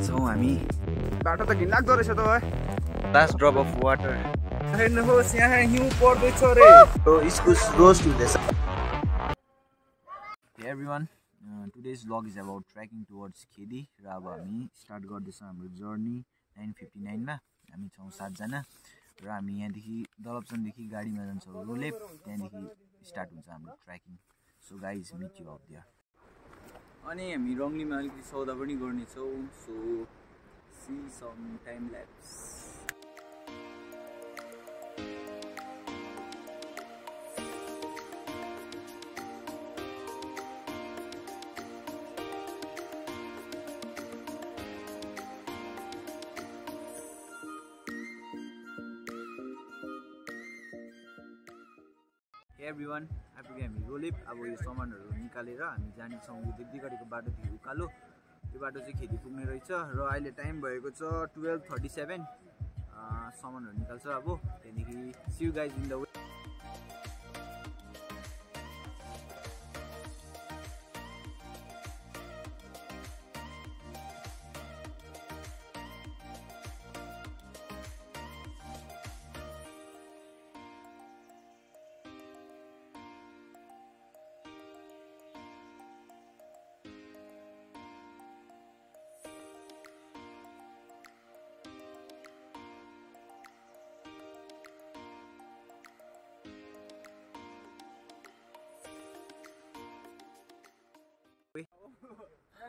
छौँ हामी। बाटो त घिनलाग्दो रहेछ त भाइ। Last drop of water. हेर्नुहोस् यहाँ हिउँ पर्दैछ रे। इस्कुस रोस्ट हुँदैछ। Hey everyone, today's vlog is about trekking towards Khedi र अब हामी स्टार्ट गर्दैछौँ हाम्रो जर्नी 9:59 मा। हामी छौँ 7 जना र हामी यहाँदेखि दलपचनदेखि गाडीमा जान्छौँ रोलेप, त्यहाँदेखि स्टार्ट हुन्छ हाम्रो trekking. So guys meet you out there. अनि हामी रङलीमा अलिकति सौदा पनि गर्नेछौँ। So see some time lapse. Everyone आइपुग्यो हामी रोलेप। अब यो सामानहरू निकालेर हामी जानेछौँ यो देख्दै गरेको बाटोदेखि उकालो। यो बाटो चाहिँ खेदी पुग्ने रहेछ र अहिले टाइम भएको छ 12:37। सामानहरू निकाल्छ अब, त्यहाँदेखि see you guys in the way.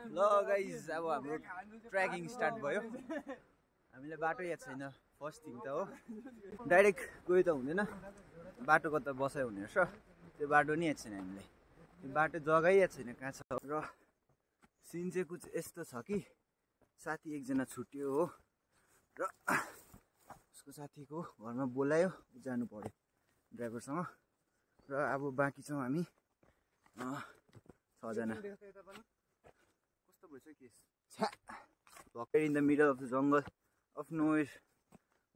ल गाइज अब हाम्रो ट्रेकिङ स्टार्ट भयो। हामीलाई बाटो याद छैन फर्स्ट थिङ त हो। डाइरेक्ट गयो त हुँदैन, बाटो कता बसाइ हुने रहेछ। त्यो बाटो नि याद छैन हामीलाई, त्यो बाटो जग्गै याद छैन कहाँ छ। र सिन चाहिँ कुछ यस्तो छ कि साथी एकजना छुट्यो हो र उसको साथीको घरमा बोलायो, जानु पर्यो ड्राइभरसँग। र अब बाँकी छौँ हामी 6 जना। Walking in the middle of the jungle of nowhere,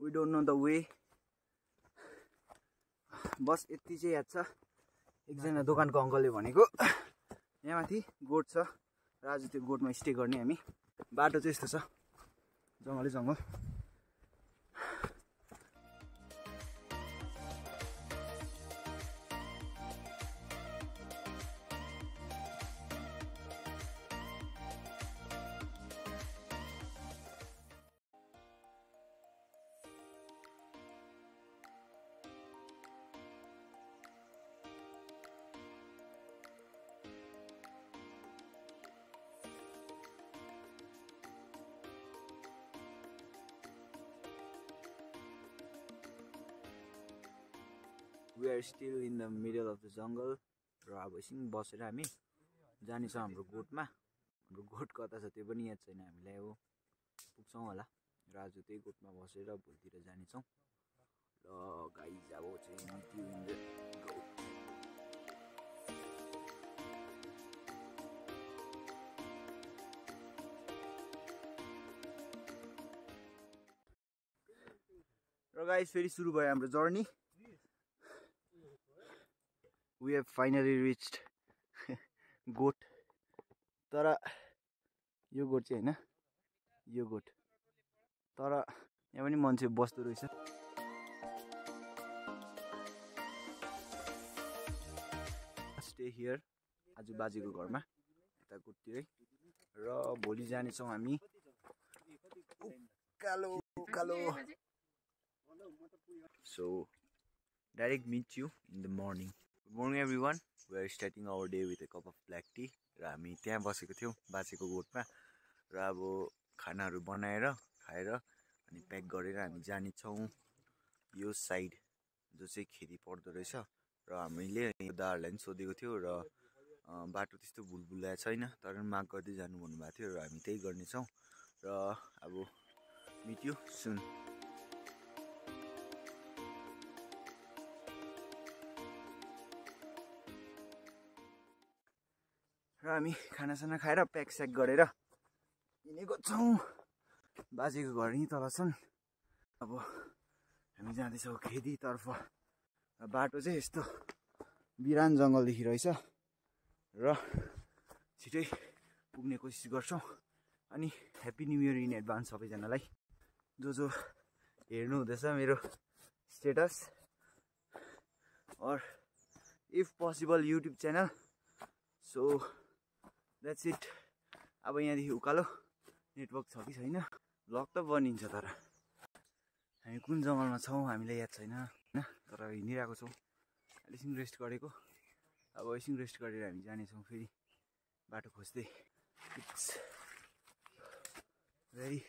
we don't know the way. बस यति चाहिँ याद छ, एकजना दोकानको अङ्कलले भनेको यहाँ माथि गोठ छ र आज त्यो गोठमा स्टे गर्ने हामी। बाटो चाहिँ यस्तो छ, जङ्गलै जङ्गल। We are still in the middle of the jungle र अब एकछिन बसेर हामी जानेछौँ हाम्रो गोठमा। हाम्रो गोठ कता छ त्यो पनि याद छैन हामीलाई, अब पुग्छौँ होला र आज त्यही गोठमा बसेर भोलितिर जानेछौँ। र गाइज अब चाहिँ मिट यु इन द गोठ। र गाइज फेरि सुरु भयो हाम्रो journey. We have finally reached गोठ। तर यो गोठ चाहिँ होइन, यो गोठ। तर यहाँ पनि मान्छे बस्दो रहेछ। स्टे हियर आज बाजेको घरमा यता गोठतिरै। र भोलि जानेछौँ हामी उकालो उकालो। So direct meet you in the morning. Good morning everyone. We are starting our day with a cup of black tea. र हामी त्यहाँ बसेको थियौँ बाजेको गोठमा र अब खानाहरू बनाएर खाएर अनि प्याक गरेर हामी जानेछौँ यो साइड जो चाहिँ खेदी पर्दो रहेछ। र हामीले दाहरूलाई पनि सोधेको थियो र बाटो त्यस्तो भुलभुलाया छैन, तर माग गर्दै जानु भन्नुभएको थियो र हामी त्यही गर्नेछौँ। र अब मिट यु सुन। र हामी खानासाना खाएर प्याकस्याक गरेर हिँडेको छौँ। बाजेको घर यहीँ तल छन्। अब हामी जाँदैछौँ खेदीतर्फ। बाटो चाहिँ यस्तो बिरान जङ्गलदेखि रहेछ र छिटै पुग्ने कोसिस गर्छौँ। अनि happy new year in advance सबैजनालाई जो हेर्नु हुँदैछ मेरो स्टेटस और if possible YouTube channel so that's it अब यहाँदेखि उकालो नेटवर्क छ कि छैन ब्लग त बनिन्छ तर हामी कुन जङ्गलमा छौँ हामीलाई याद छैन होइन तर हिँडिरहेको छौँ एकछिन रेस्ट गरेको अब एकछिन रेस्ट गरेर हामी जानेछौँ फेरि बाटो खोज्दै it's very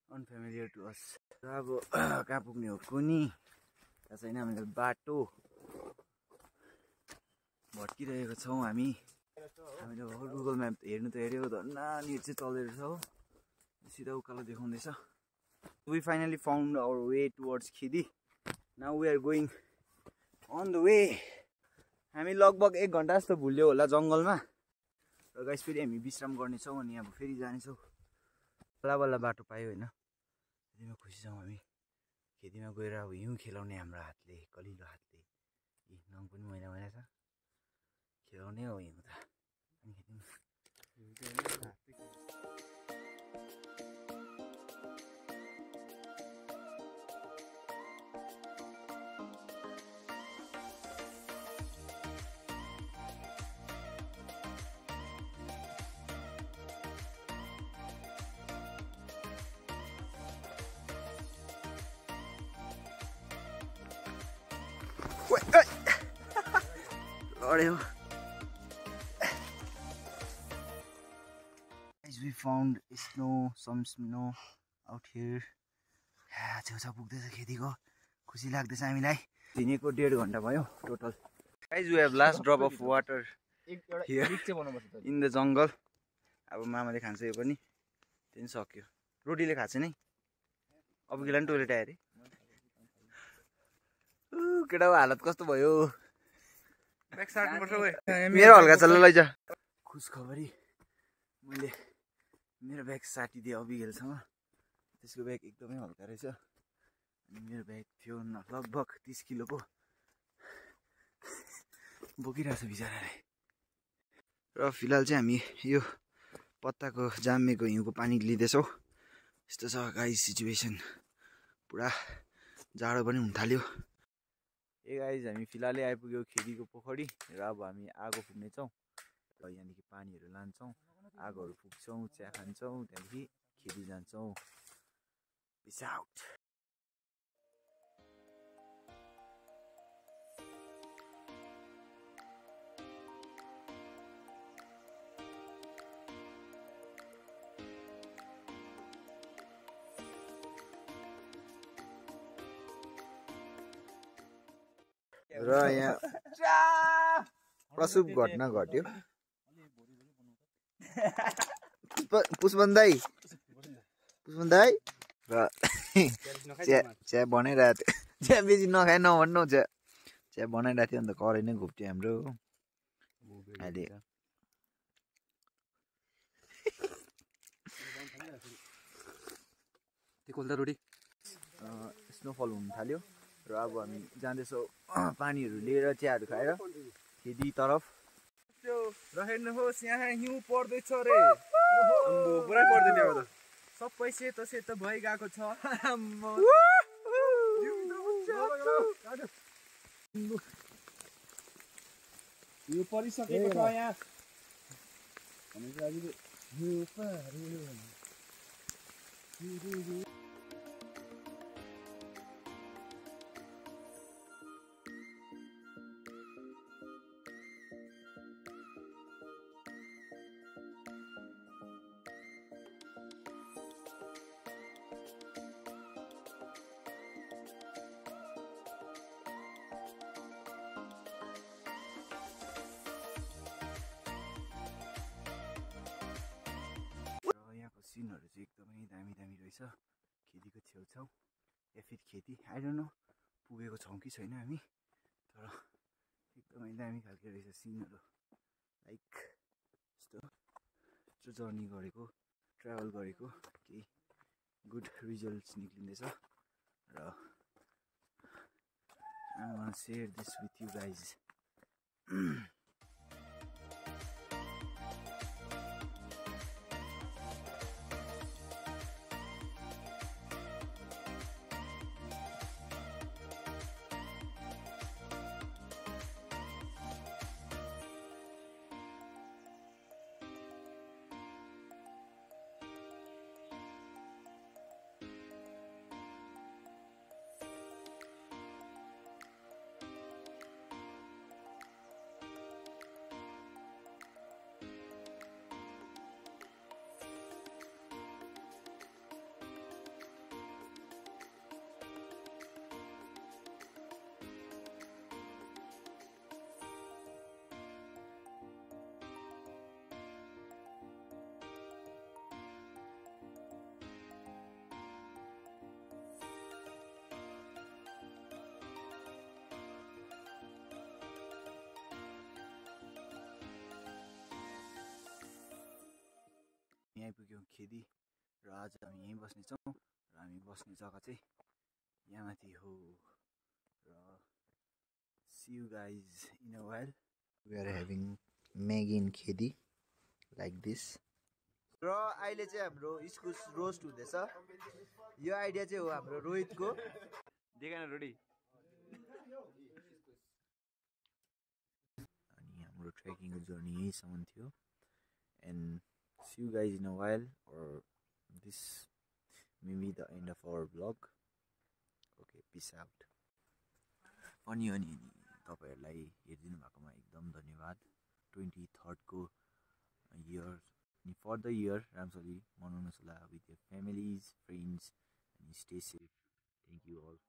unfamiliar to us र अब कहाँ पुग्ने हो कुनी थाहा छैन हामीलाई बाटो भट्किरहेको छौँ हामीले गुगल म्याप हेर्नु त हेऱ्यो धन्न नेट चाहिँ चल्दै रहेछ हो सिधा उकालो देखाउँदैछ we finally found our way towards Khidi now we are going on the way हामी लगभग 1 घन्टा जस्तो भुल्यो होला जङ्गलमा र गाइस फेरि हामी विश्राम गर्नेछौँ अनि अब फेरि जानेछौँ बल्ल बल्ल बाटो पायो होइन त्यतिमा खुसी छौँ हामी खेतीमा गएर अब हिउँ खेलाउने हाम्रो हातले कलिलो हातले नङ पनि मैला मैला छ खेलाउने हो हिउँ त अनि खेतीमा लड्यो Guys, we found some snow out here. छेउछाउ पुग्दैछ खेतीको खुसी लाग्दैछ हामीलाई हिँडेको 1.5 घन्टा भयो total Guys, we have last drop of water here in the jungle. अब मामाले खान्छ यो पनि त्यही सक्यो रोटीले खान्छ नि अब गिला नि टोइलेट आयो अरे केटाको हालत कस्तो भयो मेरो हल्का चल्ला लैजा खुस खबरी मैले मेरो ब्याग साटिदिएँ अबिगेलसँग त्यसको ब्याग एकदमै हल्का रहेछ अनि मेरो ब्याग थियो लगभग 30 किलोको बोकिरहेछ बिचराले र फिलहाल चाहिँ हामी यो पत्ताको जामेको हिउँको पानी लिँदैछौँ यस्तो छ गाइस सिचुएसन पुरा जाडो पनि हुन थाल्यो ए गाइस हामी फिलहालै आइपुग्यौँ खेतीको पोखरी र अब हामी आगो फुक्नेछौँ र यहाँदेखि पानीहरू लान्छौँ आगोहरू फुक्छौँ चिया खान्छौँ त्यहाँदेखि खेती जान्छौँ पिस आउट र यहाँ प्रसुप घटना घट्यो पुष्पन दाई र चिया बनाइरहेको थियो चिया बेसी नखाए नभन्नु चिया बनाइरहेको थियो अन्त करै नै घुप्ट्यो हाम्रो अहिले स्नोफल हुन थाल्यो र अब हामी जाँदैछौँ पानीहरू लिएर चियाहरू खाएर खेती तरफ र हेर्नुहोस् यहाँ हिउँ पर्दैछ रे पुरै पर्दैन अब त सबै सेतो सेतो भइगएको छ यो परिसकेको छ यहाँ सिनहरू चाहिँ एकदमै दामी दामी रहेछ खेतीको छेउछाउ या फिर खेती आई डोन्ट नो पुगेको छौँ कि छैन हामी तर एकदमै दामी खालको रहेछ सिनहरू लाइक यस्तो जर्नी गरेको ट्राभल गरेको केही गुड रिजल्ट्स निक्लिँदैछ र I want to share this with you guys आइपुग्यौँ खेदी र आज हामी यहीँ बस्नेछौँ र हामी बस्ने जग्गा चाहिँ यहाँ माथि हो र see you guys in a while. We are having Maggi in खेदी like this. र अहिले चाहिँ हाम्रो इस्कुस रोस्ट हुँदैछ। यो आइडिया चाहिँ हो हाम्रो रोहितको। देखान रोडी। अनि हाम्रो ट्रेकिङको जर्नी यहीसम्म थियो and see you guys in a while or this may be the end of our vlog. Okay, peace out. अनि तपाईहरुलाई हेरिदिनु भएकोमा एकदम धन्यवाद। 23rd को इयर for the year राम्रोसँग मनाउनुहोस् होला with your families, friends and stay safe. Thank you all.